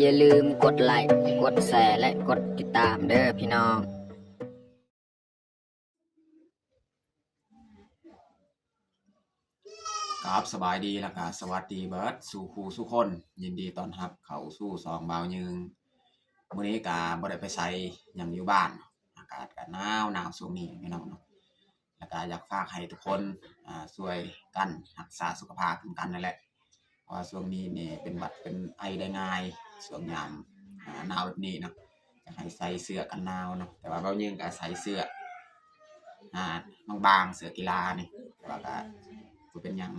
ຢ່າລືມກົດໄລ້ ກົດແຊ ແລະ ກົດຕິດຕາມເດີພີ່ນ້ອງ. ກາບສະບາຍດີ ແລ້ວກະສະຫວັດດີເບິດສູ່ຄູ່ສູ່ຄົນ. ຍິນດີຕ້ອນຮັບເຂົ້າສູ່ຊ່ອງບ່າວຍືງ. ມື້ນີ້ກະບໍ່ໄດ້ໄປໃສ ຍັງຢູ່ບ້ານ. ອາກາດກະໜາວໆ ຊ່ວງນີ້ພີ່ນ້ອງເນາະ. ແລ້ວກະຢາກຝາກໃຫ້ທຸກຄົນ ອ່າ ຊ່ວຍກັນຮັກສາສຸຂະພາບນຳກັນນັ້ນແຫຼະ. ເພາະວ່າຊ່ວງນີ້ນີ້ເປັນຫວັດເປັນໄອໄດ້ງ່າຍ ຊ່ວງຍາມ ອ່າ ໜາວແບບນີ້ເນາະ. ຢາກໃຫ້ໃສ່ເສື້ອກັນໜາວເນາະ. ແຕ່ວ່າບ່າວຍືງກະໃສ່ເສື້ອ ອ່າ ບາງໆ ເສື້ອກິລານີ້ ແຕ່ວ່າກະບໍ່ເປັນຫຍັງ.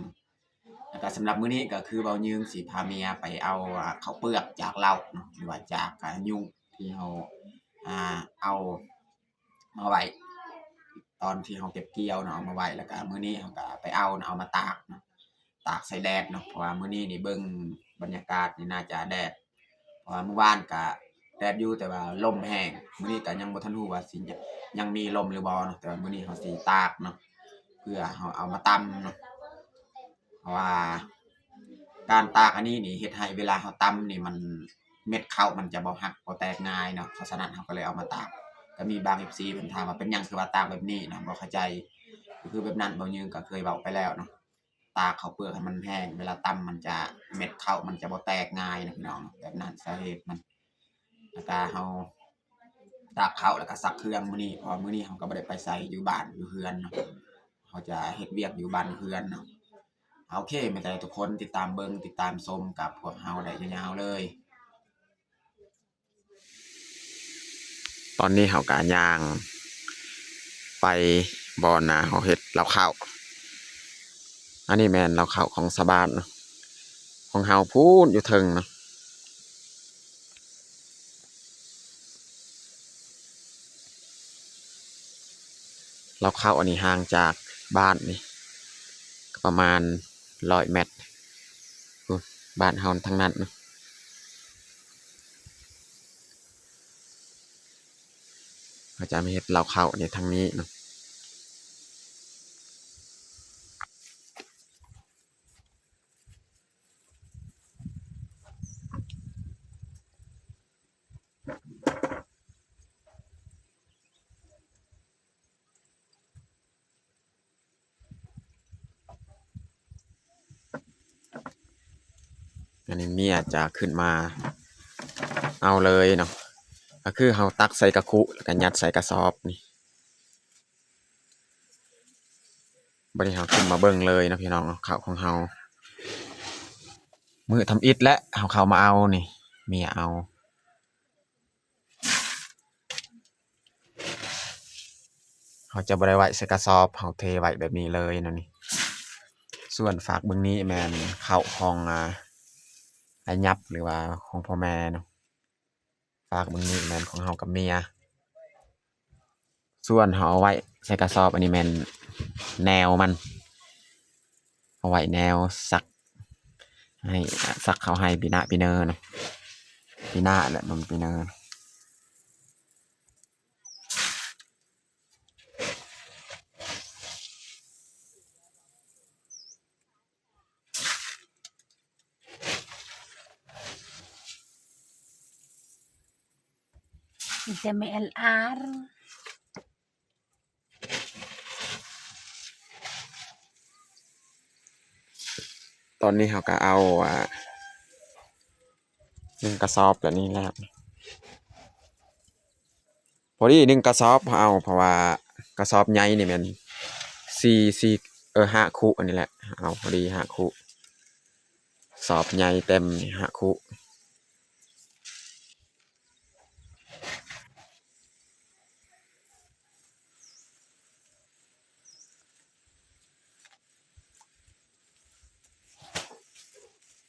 ແລ້ວກະສຳລັບມື້ນີ້ກະຄືບ່າວຍືງຊິພາເມຍໄປເອົາ ອ່າ ເຂົ້າເປືອກຈາກເລົາເນາະ ຫຼືວ່າຈາກ ອ່າ ຍຸງທີ່ເຮົາ ອ່າ ເອົາມາໄວ້ ຕອນທີ່ເຮົາເກັບກ່ຽວເນາະ ເອົາມາໄວ້. ແລ້ວກະມື້ນີ້ເຮົາກະໄປເອົາເນາະ ເອົາມາຕາກເນາະ ຕາກໃສ່ແດດເນາະ. ເພາະວ່າມື້ນີ້ນີ້ເບິ່ງບັນຍາກາດນີ້ໜ້າຈະແດດ ເພາະວ່າມື້ວານກະແດດຢູ່ ແຕ່ວ່າລົມແຮງ. ມື້ນີ້ກະຍັງບໍ່ທັນຮູ້ວ່າຊິ ຍັງມີລົມຫຼືບໍ່ເນາະ. ແຕ່ວ່າມື້ນີ້ເຮົາຊິຕາກເນາະ ເພື່ອເຮົາເອົາມາຕຳເນາະ. ເພາະວ່າການຕາກອັນນີ້ນີ້ເຮັດໃຫ້ເວລາເຮົາຕຳນີ້ ມັນ ເມັດເຂົ້າມັນຈະບໍ່ຫັກບໍ່ແຕກງ່າຍເນາະ. ເພາະສະນັ້ນເຮົາກໍເລີຍເອົາມາຕາກ. ກໍມີບາງເອັຟຊີເພິ່ນຖາມວ່າ ເປັນຫຍັງຄືວ່າຕາກແບບນີ້ນະ ບໍ່ເຂົ້າໃຈ. ກໍຄືແບບນັ້ນ ບ່າວຍືງກໍເຄີຍເວົ້າໄປແລ້ວເນາະ ຕາກເຂົ້າເປືອກໃຫ້ມັນແຫ້ງ ເວລາຕຳມັນຈະ ເມັດເຂົ້າມັນຈະບໍ່ແຕກງ່າຍນະພີ່ນ້ອງ. ແບບນັ້ນສາເຫດມັນ. ແລ້ວກະເຮົາຕາກເຂົ້າ ແລ້ວກະຊັກເຄື່ອງມື້ນີ້ ເພາະວ່າມື້ນີ້ເຮົາກໍບໍ່ໄດ້ໄປໃສ ຢູ່ບ້ານຢູ່ເຮືອນເນາະ. ເຮົາຈະເຮັດວຽກຢູ່ບ້ານຢູ່ເຮືອນເນາະ. ໂອເຄ ແມ່ນແຕ່ທຸກຄົນຕິດຕາມເບິ່ງ ຕິດຕາມຊົມກັບພວກເຮົາໄດ້ຍາວໆເລີຍ. ຕອນນີ້ເຮົາກະຍ່າງໄປບ່ອນນາເຮົາເຮັດເລົາເຂົ້າ. ອັນນີ້ແມ່ນເລົາເຂົ້າຂອງຊາວບ້ານເນາະ ຂອງເຮົາພຸ້ນຢູ່ເທິງເນາະ. ເລົາເຂົ້າອັນນີ້ຫ່າງຈາກບ້ານນີ້ກໍປະມານຮ້ອຍແມັດ ພຸ້ນ ບ້ານເຮົາທາງນັ້ນເນາະ. ເຂົາຈະມາເຮັດເລົາເຂົ້ານີ້ທາງນີ້ເນາະ. ອັນນີ້ເມຍຈະຂຶ້ນມາເອົາເລີຍເນາະ ກໍຄືເຮົາຕັກໃສ່ກະຄຸ ແລ້ວກໍຍັດໃສ່ກະສອບນີ້. ບັດນີ້ເຮົາຂຶ້ນມາເບິ່ງເລີຍເນາະພີ່ນ້ອງເນາະ ເຂົ້າຂອງເຮົາ. ມື້ທຳອິດແຫຼະ ເຮົາເຂົ້າມາເອົານີ້ ເມຍເອົາ. ເຮົາຈະບໍ່ໄດ້ໄວ້ໃສ່ກະສອບ ເຮົາເທໄວ້ແບບນີ້ເລີຍເນາະນີ້. ສ່ວນຟາກເບື້ອງນີ້ແມ່ນເຂົ້າຂອງ ອ່າ ອ້າຍຫຍັບ ຫຼືວ່າຂອງພໍ່ແມ່ເນາະ. ຟາກເບື້ອງນີ້ແມ່ນຂອງເຮົາກັບເມຍ. ສ່ວນເຮົາເອົາໄວ້ໃສ່ກະສອບ ອັນນີ້ແມ່ນແນວມັນ ເອົາໄວ້ແນວຊັກ ໃຫ້ ຊັກເຂົ້າໃຫ້ປີໜ້າປີເນີເນາະ ປີໜ້າແຫຼະ ມັນປີເນີ. ມີແຕ່ແມ່ແອລອາ. ຕອນນີ້ເຮົາກໍເອົາ ອ່າ ໜຶ່ງກະສອບແບບນີ້ແລ້ວ. ພໍດີໜຶ່ງກະສອບເຮົາເອົາ ເພາະວ່າກະສອບໃຫຍ່ນີ້ແມ່ນສີ່ ສີ່ ເອີ ຫ້າຄຸ ອັນນີ້ແຫຼະ ເອົາພໍດີຫ້າຄຸ ສອບໃຫຍ່ເຕັມນີ້ຫ້າຄຸ.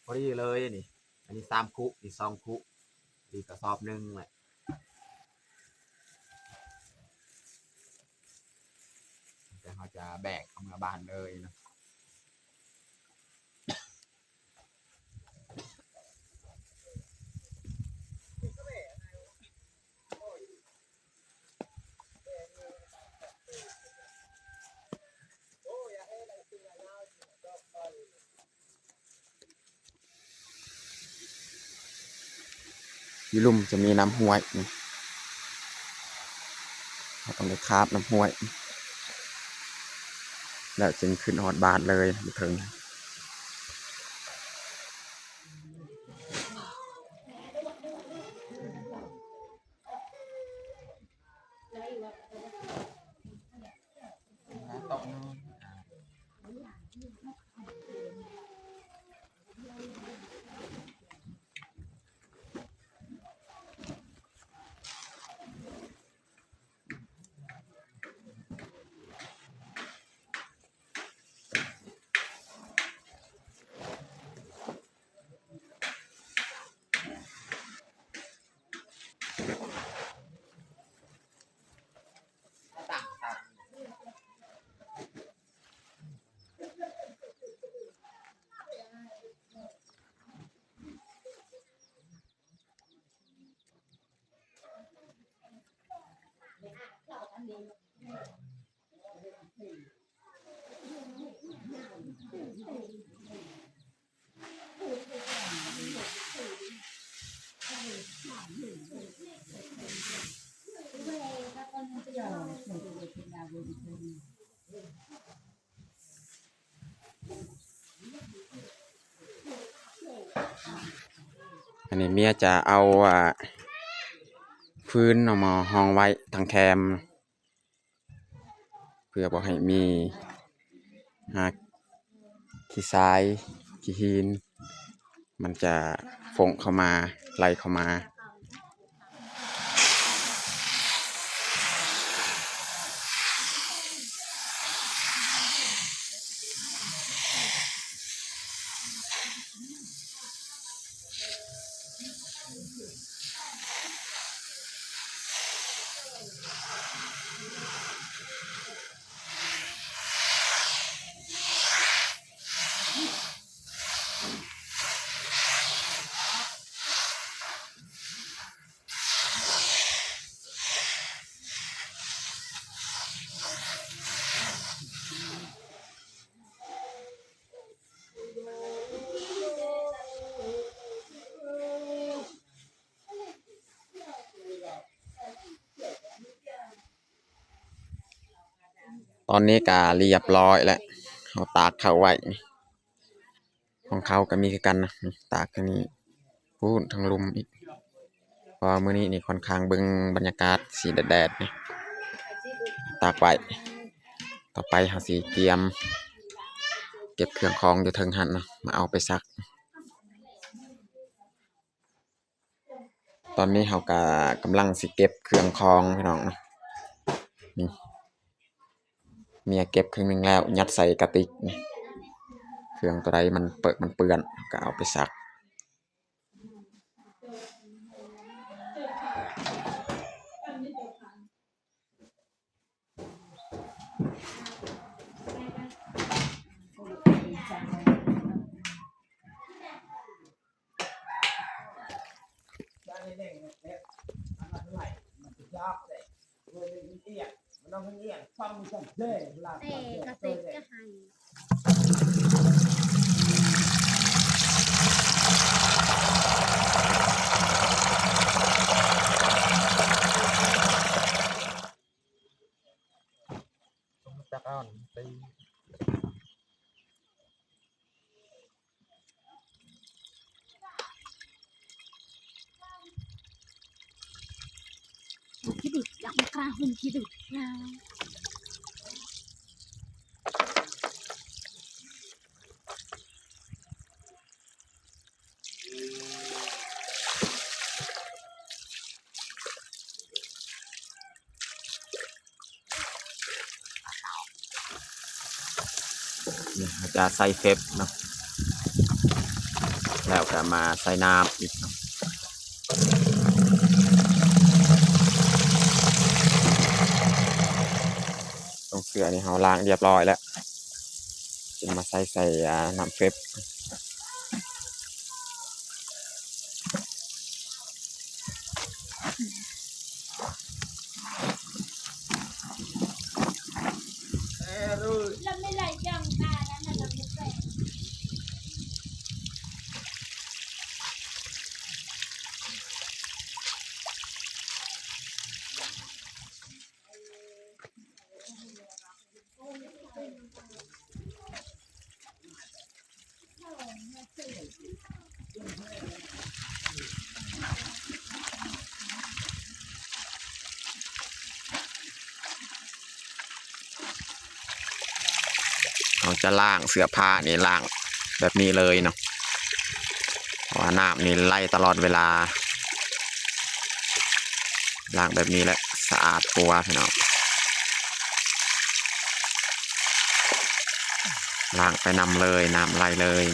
ພໍດີເລີຍນີ້ ອັນນີ້ສາມຄຸ ນີ້ສອງຄຸ ອີກກະສອບໜຶ່ງແຫຼະ. ແຕ່ເຮົາຈະແບກເອົາເມືອບ້ານເລີຍເນາະ. ໂອ້ ຢາກໃຫ້ ຢູ່ລຸ່ມຈະມີນ້ຳຫ້ວຍນີ້ ເຮົາຕ້ອງໄດ້ຂ້າມນ້ຳຫ້ວຍ ແລ້ວຈຶ່ງຂຶ້ນຮອດບ້ານເລີຍ ຢູ່ເທິງ. ອັນນີ້ເມຍຈະເອົາ ອ່າ ຟືນເອົາມາຮອງໄວ້ທາງແຄມ ເພື່ອບໍ່ໃຫ້ມີ ຫາ ຂີ້ຊາຍ ຂີ້ຫີນ ມັນຈະຟົ້ງເຂົ້າມາ ໄຫຼເຂົ້າມາ. ຕອນນີ້ກະລຽບລ້ອຍແລ້ວ ເຮົາຕາກເຂົ້າໄວ້ ຂອງເຂົາກະມີຄືກັນນະ ຕາກທາງນີ້ ພຸ້ນທາງລຸ່ມອີກ ເພາະວ່າມື້ນີ້ນີ້ຂ້ອນຂ້າງເບິ່ງບັນຍາກາດຊິແດດໆ ນີ້ ຕາກໄວ້ ຕໍ່ໄປເຮົາຊິກຽມເກັບເຄື່ອງຂອງຢູ່ເທິງຫັ້ນເນາະ ມາເອົາໄປຊັກ. ຕອນນີ້ເຮົາກະກຳລັງຊິເກັບເຄື່ອງຂອງພີ່ນ້ອງເນາະ ນີ້ ເມຍເກັບເຄິ່ງໜຶ່ງແລ້ວ ຍັດໃສ່ກະຕິກ ເຄື່ອງໂຕໃດມັນເປິກມັນເປື້ອນ ກະເອົາໄປຊັກ. ເອີ ກະຕິກກະໃຫ້ ຈັກເອົາໄປ ນີ້ເຮົາຈະໃສ່ເຟບເນາະ ແລ້ວກະມາໃສ່ນ້ຳອີກເນາະ ຕົງເສື້ອນີ້ເຮົາລ້າງລຽບລ້ອຍແລ້ວ ຈຶ່ງມາໃສ່ ໃສ່ ອ່າ ນ້ຳເຟບ. ລະໄມ່ໄຫຼຢ່າງການນັ້ນນະ ລະບໍ່ແປກ. ຈະລ້າງເສື້ອຜ້ານີ້ ລ້າງແບບນີ້ເລີຍເນາະ ເພາະວ່ານ້ຳນີ້ໄຫຼຕະຫຼອດເວລາ. ລ້າງແບບນີ້ແຫຼະ ສະອາດກວ່າ ພີ່ນ້ອງ. ລ້າງໄປນຳເລີຍ ນ້ຳໄຫຼເລີຍ.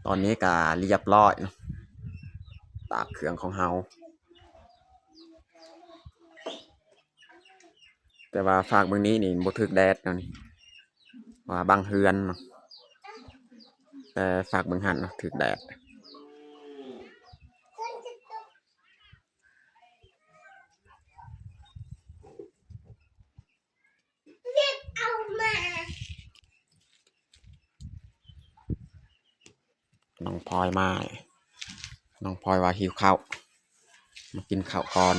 ຕອນນີ້ກະລຽບລ້ອຍເນາະ ຕາກເຄື່ອງຂອງເຮົາ. ແຕ່ວ່າຟາກເບື້ອງນີ້ນີ້ບໍ່ຖືກແດດເນາະນີ້ ວ່າບັງເຮືອນເນາະ ແຕ່ຟາກເບື້ອງຫັ້ນເນາະຖືກແດດ. ນ້ອງພອຍມາ ນ້ອງພອຍວ່າຫິວເຂົ້າ ມາກິນເຂົ້າກ່ອນ.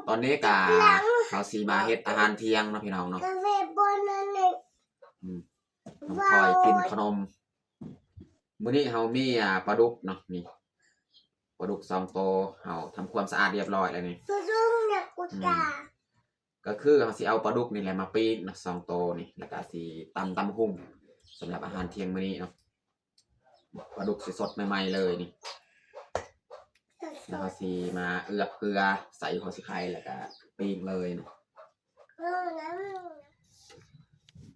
ຕອນນີ້ກະເຮົາຊິມາເຮັດອາຫານທ່ຽງເນາະ ພີ່ນ້ອງເນາະ. ອືມ ນ້ອງພອຍກິນຂະໜົມ. ມື້ນີ້ເຮົາມີ ອ່າ ປາດຸກເນາະ ນີ້ ປາດຸກສອງໂຕ ເຮົາທຳຄວາມສະອາດລຽບລ້ອຍແລ້ວນີ້. ອືມ ກະຄືເຮົາຊິເອົາປາດຸກນີ້ແຫຼະມາປີ້ງເນາະ ສອງໂຕນີ້ ແລ້ວກະຊິຕຳຕຳຫຸ່ງ ສຳລັບອາຫານທ່ຽງມື້ນີ້ເນາະ. ປາດຸກຊິສົດໃໝ່ໆເລີຍນີ້ ແລ້ວເຮົາຊິມາເອືອບເກືອ ໃສ່ຫົວສີໄຄ ແລ້ວກະປີ້ງເລີຍເນາະ.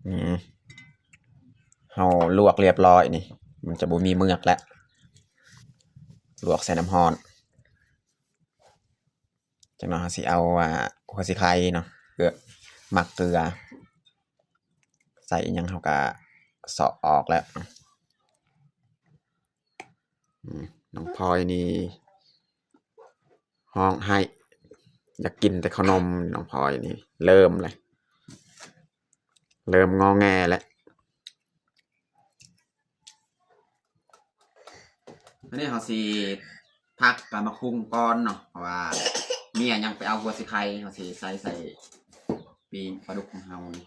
ອືມ ເຮົາລວກລຽບລ້ອຍນີ້ ມັນຈະບໍ່ມີເມືອກແລ້ວ ລວກໃສ່ນ້ຳຮ້ອນ. ຈັກໜ່ອຍເຮົາຊິເອົາ ອ່າ ຫົວສີໄຄເນາະ ເກືອ ໝາກເກືອ ໃສ່ອີ່ຫຍັງເຮົາກະເຊາະອອກແລ້ວ. ອືມ ນ້ອງພອຍນີ້ຮ້ອງໄຫ້ ຢາກກິນແຕ່ເຂົ້າໜົມ. ນ້ອງພອຍນີ້ເລີ່ມແລ້ວ ເລີ່ມງໍແງແລ້ວ. ອັນນີ້ເຮົາຊິພັກຕຳບັກຫຸ່ງກ່ອນເນາະ ເພາະວ່າເມຍຍັງໄປເອົາຫົວສີໄຄ ເຮົາຊິໃສ່ ໃສ່ປີ້ງປາດຸກຂອງເຮົານີ້.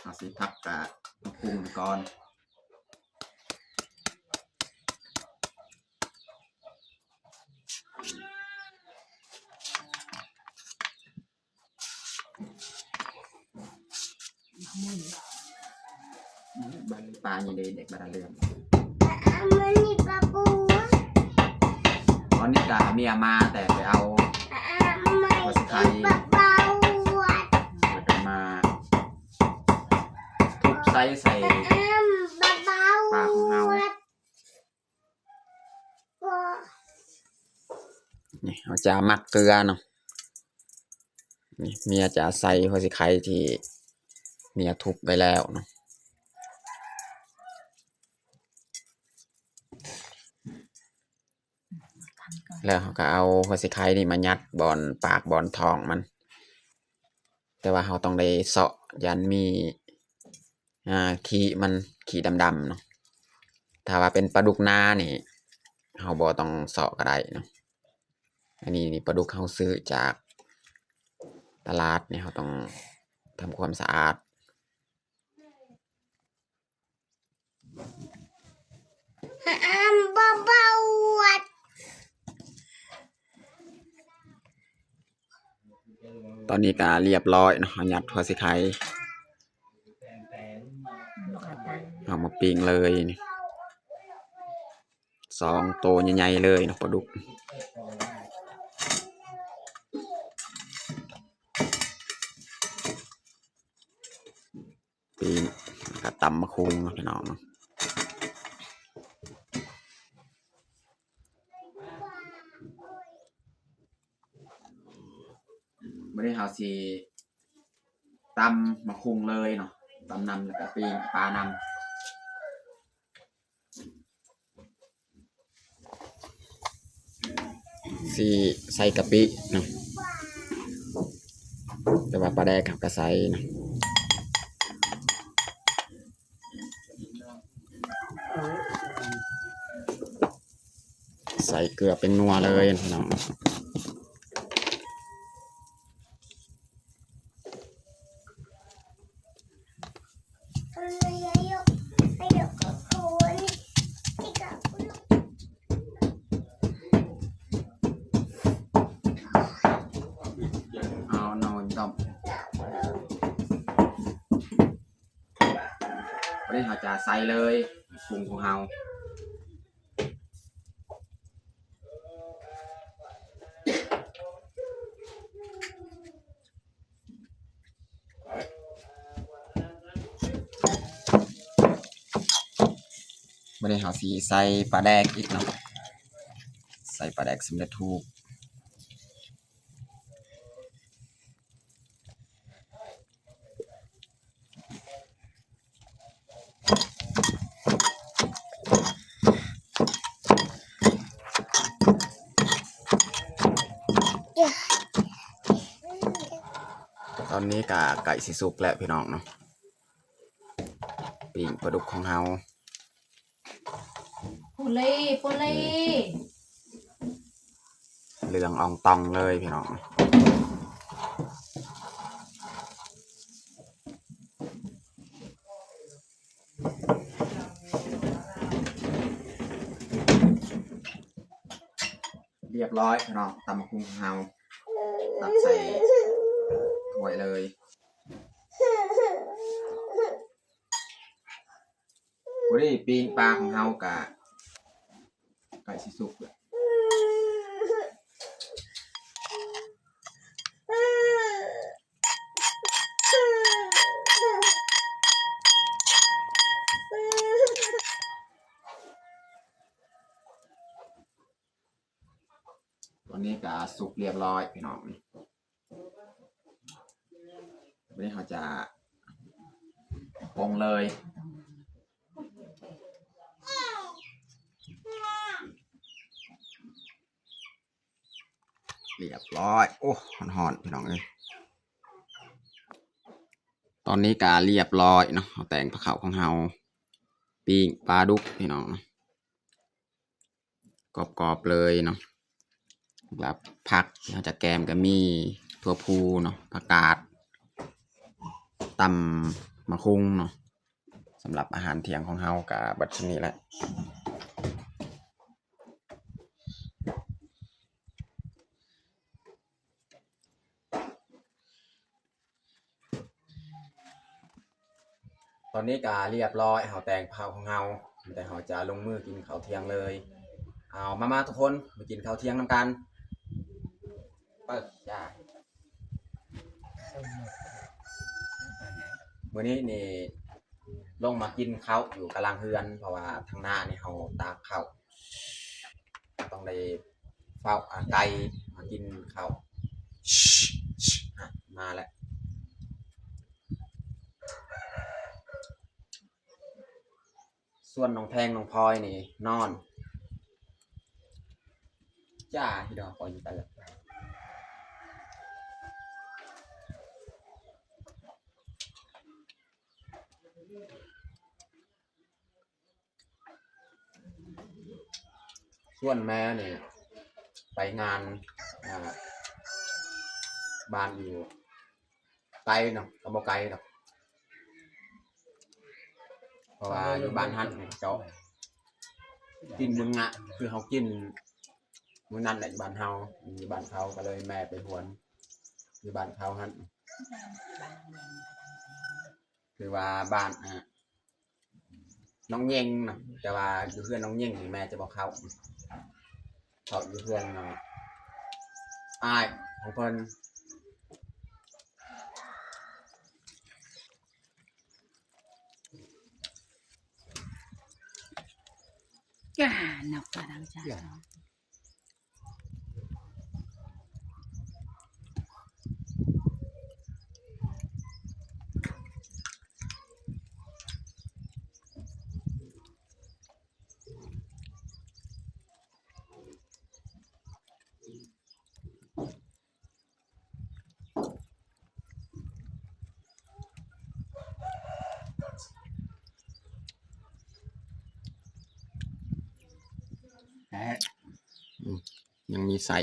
ເຮົາຊິພັກຕຳບັກຫຸ່ງໄວ້ກ່ອນ. ປານີ້ເດ້ ເດັກບາດາເລື່ອງ. ຕອນນີ້ກະເມຍມາແຕ່ໄປເອົາຫົວສີໄຄ ແລ້ວກະມາທຸບໃສ່ ໃສ່ປາຂອງເຮົາ. ນີ້ ເຮົາຈະໝັກເກືອເນາະ. ນີ້ ເມຍຈະໃສ່ຫົວສີໄຄທີ່ເມຍທຸບໄວ້ແລ້ວເນາະ. ແລ້ວເຮົາກໍເອົາຫົວສີໄຄນີ້ມາຍັດບ່ອນປາກບ່ອນທ້ອງມັນ ແຕ່ວ່າເຮົາຕ້ອງໄດ້ເຊາະ ຢ້ານມີ ອ່າ ຂີ້ມັນ ຂີ້ດຳໆເນາະ. ຖ້າວ່າເປັນປາດຸກນານີ້ ເຮົາບໍ່ຕ້ອງເຊາະກໍໄດ້ເນາະ. ອັນນີ້ນີ້ປາດຸກເຮົາຊື້ຈາກຕະຫຼາດນີ້ ເຮົາຕ້ອງທຳຄວາມສະອາດ. ຕອນນີ້ກໍລຽບຮ້ອຍເນາະ ເຮົາຍັດຫົວສີໄຄ ເອົາມາປີ້ງເລີຍນີ້ ສອງໂຕໃຫຍ່ໆເລີຍເນາະ ປາດຸກ. ປີ້ງ ແລ້ວກໍຕຳໝາກຫຸ່ງເນາະ ພີ່ນ້ອງເນາະ. ມື້ນີ້ເຮົາຊິຕຳໝາກຫຸ່ງເລີຍເນາະ ຕຳນຳ ແລ້ວກໍປີ້ງປານຳ. ຊິໃສ່ກະປິເນາະ ແຕ່ວ່າປາແດກເຮົາກໍໃສ່ເນາະ ໃສ່ເກືອແປ້ງນົວເລີຍພີ່ນ້ອງ. ເອົາໜໍ່ດອມ ບາດນີ້ເຮົາຈະໃສ່ເລີຍ ປຸງຂອງເຮົາ. ບາດນີ້ເຮົາຊິໃສ່ປາແດກອີກເນາະ ໃສ່ປາແດກສຳເລັດຮູບ. ຕອນນີ້ກະໃກ້ຊິສຸກແລ້ວພີ່ນ້ອງເນາະ ປີ້ງປາດຸກຂອງເຮົາ. ປູເລ່ ປູເລ່ ເຫຼືອງອອງຕອງເລີຍພີ່ນ້ອງ. ລຽບຮ້ອຍພີ່ນ້ອງ ຕຳໝາກຫຸ່ງຂອງເຮົາ ຕັກໃສ່ຖ້ວຍເລີຍ. ພໍດີປີ້ງປາຂອງເຮົາກະໃກ້ຊິສຸກແລ້ວ. ຕອນນີ້ກະສຸກລຽບຮ້ອຍພີ່ນ້ອງ. ບາດນີ້ເຮົາຈະປົງເລີຍ. ລຽບຮ້ອຍ. ໂອ້ ຮ້ອນໆ ພີ່ນ້ອງເອີຍ. ຕອນນີ້ກະລຽບຮ້ອຍເນາະ. ເຮົາແຕ່ງພາເຂົ້າຂອງເຮົາ ປີ້ງປາດຸກພີ່ນ້ອງເນາະ. ກອບໆເລີຍເນາະ. ແລ້ວຜັກທີ່ເຮົາຈະແກມກໍມີຖົ່ວພູເນາະ, ຜັກກາດ, ຕຳໝາກຫຸ່ງເນາະ. ສຳລັບອາຫານທ່ຽງຂອງເຮົາກໍເບິດສ່ຳນີ້ແຫຼະ. ຕອນນີ້ກະລຽບຮ້ອຍ ເຮົາແຕ່ງເຂົ້າຂອງເຮົາ ແຕ່ເຮົາຈະລົງມືກິນເຂົ້າທ່ຽງເລີຍ. ເອົາ ມາໆ ທຸກຄົນ ມາກິນເຂົ້າທ່ຽງນຳກັນ. ເປີດຈ້າ. ມື້ນີ້ນີ້ລົງມາກິນເຂົ້າຢູ່ກະຫຼັງເຮືອນ ເພາະວ່າທາງໜ້ານີ້ເຮົາຕາກເຂົ້າ. ຕ້ອງໄດ້ເຝົ້າ ອາ ໄກ່ມາກິນເຂົ້າ. ອາ ມາແລ້ວ. ສ່ວນນ້ອງແພງ ນ້ອງພອຍນີ້ນອນ. ຈ້າ ພີ່ນ້ອງ ຂໍຢູ່ໄກແລ້ວ. ສ່ວນແມ່ນີ້ໄປງານ ອ່າ ບ້ານຢູ່ໄກເນາະ ກໍບໍ່ໄກດອກ ເພາະວ່າຢູ່ບ້ານຫັ້ນເຈົ້າ ກິນມື້ງະ ຄືເຮົາກິນມື້ນັ້ນແຫຼະ ຢູ່ບ້ານເຮົາ ຢູ່ບ້ານເຂົາ ກໍເລີຍແມ່ໄປຮວນຢູ່ບ້ານເຂົາຫັ້ນ ຄືວ່າບ້ານ ອ່າ ນ້ອງເຫຍ່ງນະ ແຕ່ວ່າຢູ່ເຮືອນນ້ອງເຫຍ່ງນີ້ແມ່ຈະບໍ່ເຂົ້າ ເຂົ້າຢູ່ເຮືອນ ອ່າ ອ້າຍຂອງເພິ່ນ. ການອກກຳລັງຈາ ແຮະ ອືມ ຍັງມີໄສ້.